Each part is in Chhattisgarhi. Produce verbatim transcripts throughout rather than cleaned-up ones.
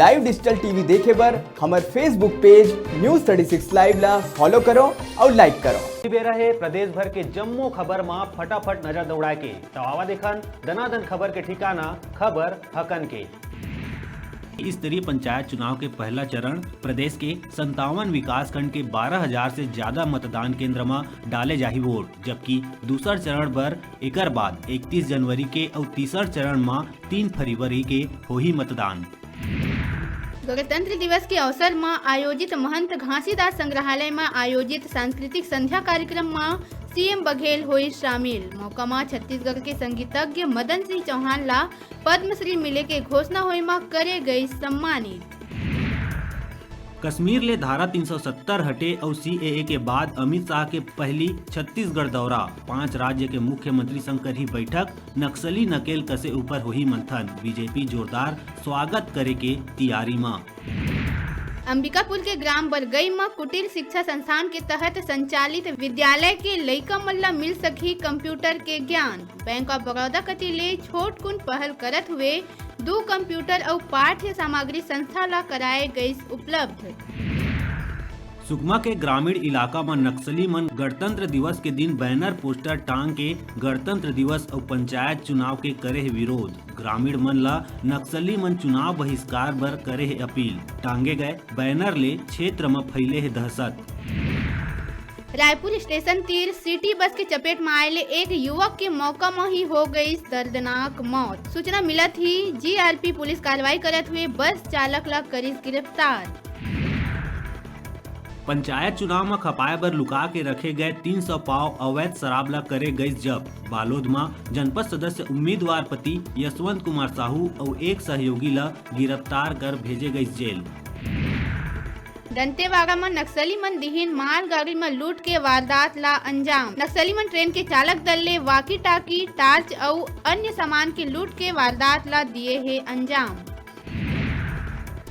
Live digital T V देखे बर हमर Facebook page News thirty six Live ला follow करो और like करो। ये बेरा हे प्रदेश भर के जम्मो खबर मा फटाफट नजर दौड़ाए के। तो आवा देखन दनादन खबर के ठिकाना, खबर हकन के। स्तरीय पंचायत चुनाव के पहला चरण प्रदेश के संतावन विकासखंड के बारह हजार से ज्यादा मतदान केंद्र म डाले जाही वोट, जबकि दूसर चरण बर एकर बाद इकतीस जनवरी के अउ तीसर चरण म तीन फरवरी के होही मतदान। गणतंत्र दिवस के अवसर म आयोजित महंत घासीदास संग्रहालय म आयोजित सांस्कृतिक संध्या कार्यक्रम म सीएम बघेल होइस शामिल। मौका म छत्तीसगढ़ के संगीतज्ञ मदन सिंह चौहान ला पद्मश्री मिले के घोषणा होए म करे गइस सम्मानित। कश्मीर ले धारा तीन सौ सत्तर हटे अउ सीएए के बाद अमित शाह के पहली छत्तीसगढ़ दौरा, पांच राज्य के मुख्यमंत्री संग करही बैठक, नक्सली नकेल कसे ऊपर होही मंथन, बीजेपी जोरदार स्वागत करे के तियारी म। अंबिकापुर के ग्राम बरगई म कुटीर शिक्षा संस्थान के तहत संचालित विद्यालय के लइका मन ल मिल सकही कंप्यूटर के ज्ञान। बैंक ऑफ बड़ौदा कति ले छोटकुन पहल करत हुए दू कंप्यूटर अउ पाठ्य सामग्री संस्था ल कराए गइस उपलब्ध। सुकमा के ग्रामीण इलाका म नक्सली मन गणतंत्र दिवस के दिन बैनर पोस्टर टांग के गणतंत्र दिवस अउ पंचायत चुनाव के करे हे विरोध। ग्रामीण मन ल नक्सली मन चुनाव बहिष्कार बर करे हे अपील। टांगे गए बैनर ले क्षेत्र म फैले हे दहशत। रायपुर स्टेशन तीर सिटी बस के चपेट म आए ले एक युवक के मौका म ही हो गइस दर्दनाक मौत। सूचना मिलत ही जीआरपी पुलिस कार्रवाई करत हुए बस चालक ला करिस गिरफ्तार। पंचायत चुनाव म खपाए बर लुका के रखे गए तीन सौ पाव अवैध शराब ला करे गइस जब्त। बालोद म जनपद सदस्य उम्मीदवार पति यशवंत कुमार साहू अउ एक सहयोगी ला गिरफ्तार कर भेजे गइस जेल। दंतेवाड़ा म नक्सली मन दिहिन मालगाड़ी म लूट के वारदात ला अंजाम। नक्सली मन ट्रेन के चालक दल ले वॉकी टाकी, टार्च अउ अन्य सामान के लूट के वारदात ला दिए हे अंजाम।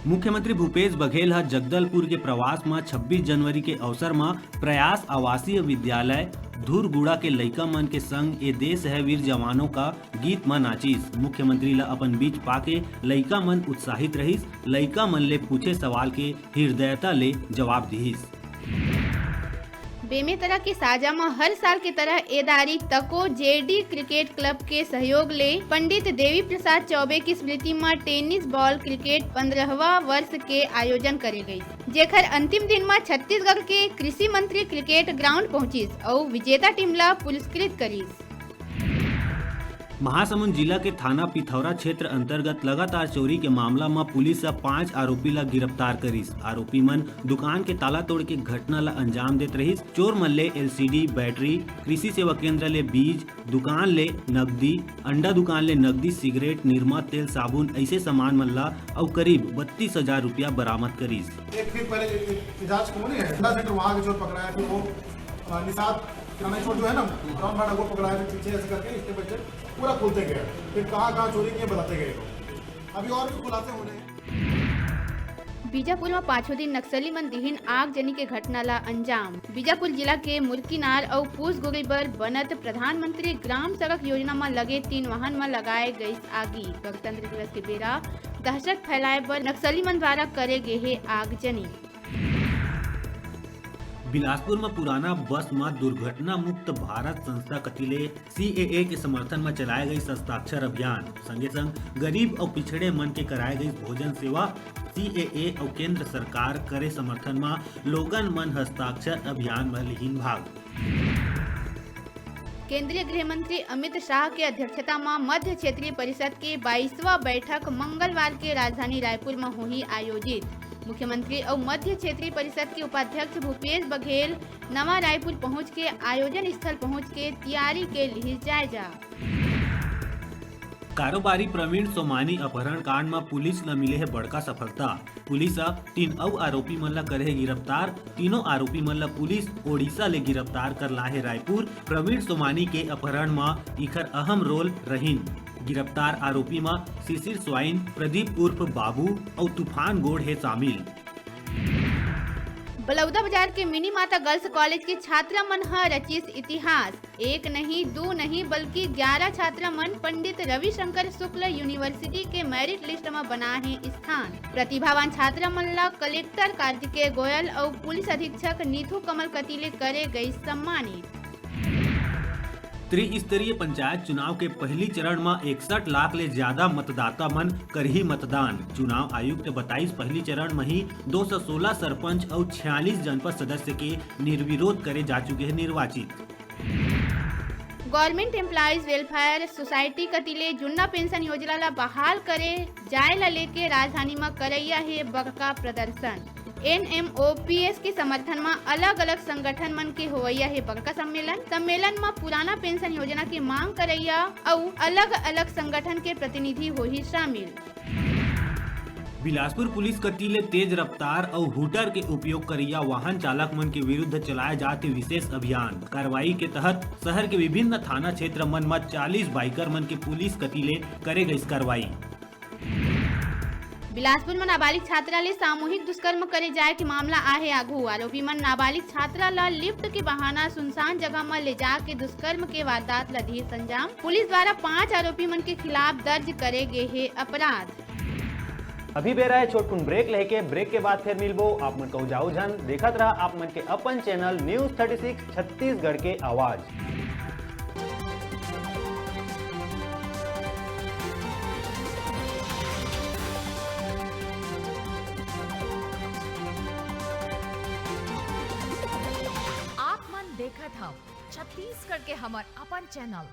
मुख्यमंत्री भूपेश बघेल ह जगदलपुर के प्रवास म छब्बीस जनवरी के अवसर म प्रयास आवासीय विद्यालय धुरगुड़ा के लइका मन के संग ए देश है वीर जवानों का गीत म नाचिस। मुख्यमंत्री ल अपन बीच पाके लइका मन उत्साहित रहिस। लइका मन ले पूछे सवाल के हृदयता ले जवाब दिहिस। बेमेतरा के साजा म हर साल के तरह एदारी तको जेडी क्रिकेट क्लब के सहयोग ले पंडित देवी प्रसाद चौबे की स्मृति म टेनिस बॉल क्रिकेट पंद्रहवां वर्ष के आयोजन करे गइस, जेखर अंतिम दिन म छत्तीसगढ़ के कृषि मंत्री क्रिकेट ग्राउंड पहुंचिस अउ विजेता टीम ला पुरस्कृत करिस। महासमुंद जिला के थाना पिथौरा क्षेत्र अंतर्गत लगातार चोरी के मामला म पुलिस ह पांच आरोपी ला गिरफ्तार करिस। आरोपी मन दुकान के ताला तोड़ के घटना ला अंजाम देत रहिस। चोर मन ले एलसीडी, बैटरी, कृषि सेवा केंद्र ले बीज, दुकान ले नकदी, अंडा दुकान ले नकदी, सिगरेट, निरमा, तेल, साबुन अइसे सामान मन ला अउ करीब बत्तीस हजार रुपया बरामद करिस। एक दिन पहले इजाज को नहीं है, अंडा सेंटर वहाँ के चोर पकड़ाया, फिर वो अ, निषाद किराना स्टोर जो है ना, ब्राउन भाटा, वो पकड़ाया, फिर पीछे ऐसे करके इसके बच्चे पूरा खोलते गए, फिर कहाँ कहाँ चोरी किए बताते गए लोग। अभी और भी खुलासे हो रहे हैं। बीजापुर म पाछू दिन नक्सली मन दिहिन आगजनी के घटना ला अंजाम। बीजापुर जिला के मुरकीनार अउ पूसगुड़ी बर बनत प्रधानमंत्री ग्राम सड़क योजना म लगे तीन वाहन म लगाए गइस आगी। गणतंत्र दिवस के बेरा दहशत फैलाए बर नक्सली मन द्वारा करे गे हे आगजनी। बिलासपुर म पुराना बस म दुर्घटना मुक्त भारत संस्था कति ले सीएए के समर्थन म चलाए गइस हस्ताक्षर अभियान। संगे संग गरीब अउ पिछड़े मन के कराए गइस भोजन सेवा। सीएए अउ केंद्र सरकार करे समर्थन म लोगन मन हस्ताक्षर अभियान म लिहिन भाग। केंद्रीय गृह मंत्री अमित शाह के अध्यक्षता म मध्य क्षेत्रीय परिषद के बाईसवां बैठक मंगलवार के राजधानी रायपुर म होही आयोजित। मुख्यमंत्री अउ मध्य क्षेत्रीय परिषद के उपाध्यक्ष भूपेश बघेल नवा रायपुर पहुंच के आयोजन स्थल पहुंच के तियारी के लिहिस जायजा। कारोबारी प्रवीण सोमानी अपहरण कांड म पुलिस ल मिले हे बड़का सफलता। पुलिस ह तीन अउ आरोपी मन ल करे हे गिरफ्तार। तीनों आरोपी मन ल पुलिस ओडिशा ले गिरफ्तार कर लाए हे रायपुर। प्रवीण सोमानी के अपहरण म इखर अहम रोल रहिन। गिरफ्तार आरोपी म शिशिर स्वाइन, प्रदीप उर्फ बाबू अउ तूफान गोड़ हे शामिल। बलौदाबाजार के मिनी माता गर्ल्स कॉलेज के छात्रा मन ह रचिस इतिहास। एक नहीं, दू नहीं, बल्कि ग्यारह छात्रा मन पंडित रविशंकर शुक्ल यूनिवर्सिटी के मेरिट लिस्ट म बनाए हे स्थान। प्रतिभावान छात्रा मन ल कलेक्टर कार्तिकेय गोयल अउ पुलिस अधीक्षक नीथू कमल कति ले करे गइस सम्मानित। त्रिस्तरीय पंचायत चुनाव के पहली चरण म इकसठ लाख ले ज्यादा मतदाता मन करही मतदान। चुनाव आयुक्त बताइस, पहली चरण म ही दो सौ सोलह सरपंच अउ छियालीस जनपद सदस्य के निर्विरोध करे जा चुके हे निर्वाचित। गवर्नमेंट एम्प्लॉयज वेलफेयर सोसाइटी कति ले जुन्ना पेंशन योजना ला बहाल करे जाए ला लेके राजधानी म करैया हे बड़का प्रदर्शन। एनएमओपीएस के समर्थन म अलग-अलग संगठन मन के होवैया हे बड़का सम्मेलन। सम्मेलन म पुराना पेंशन योजना के मांग करैया अउ अलग-अलग संगठन के प्रतिनिधि होही शामिल। बिलासपुर पुलिस कति ले तेज रफ्तार अउ हूटर के उपयोग करैया वाहन चालक मन के विरुद्ध चलाए जात हे विशेष अभियान। कार्रवाई के तहत शहर के विभिन्न थाना क्षेत्र मन म चालीस बाइकर मन के पुलिस कति ले करे गइस कार्रवाई। बिलासपुर म नाबालिग छात्रा ले सामूहिक दुष्कर्म करे जाए के मामला आहे आघू। आरोपी मन नाबालिग छात्रा ल लिफ्ट के बहाना सुनसान जगह म ले जाके दुष्कर्म के वारदात ल दिस अंजाम। पुलिस द्वारा पांच आरोपी मन के खिलाफ दर्ज करे गे हे अपराध। अभी बेरा हे छोटकुन ब्रेक लेके, ब्रेक के बाद फिर मिलबो। आप मन कहू जाऊ झन, देखत रहा आप मन के अपन channel news thirty six Chhattisgarh के आवाज़। आप मन देखत हव छत्तीसगढ़ के हमर अपन चैनल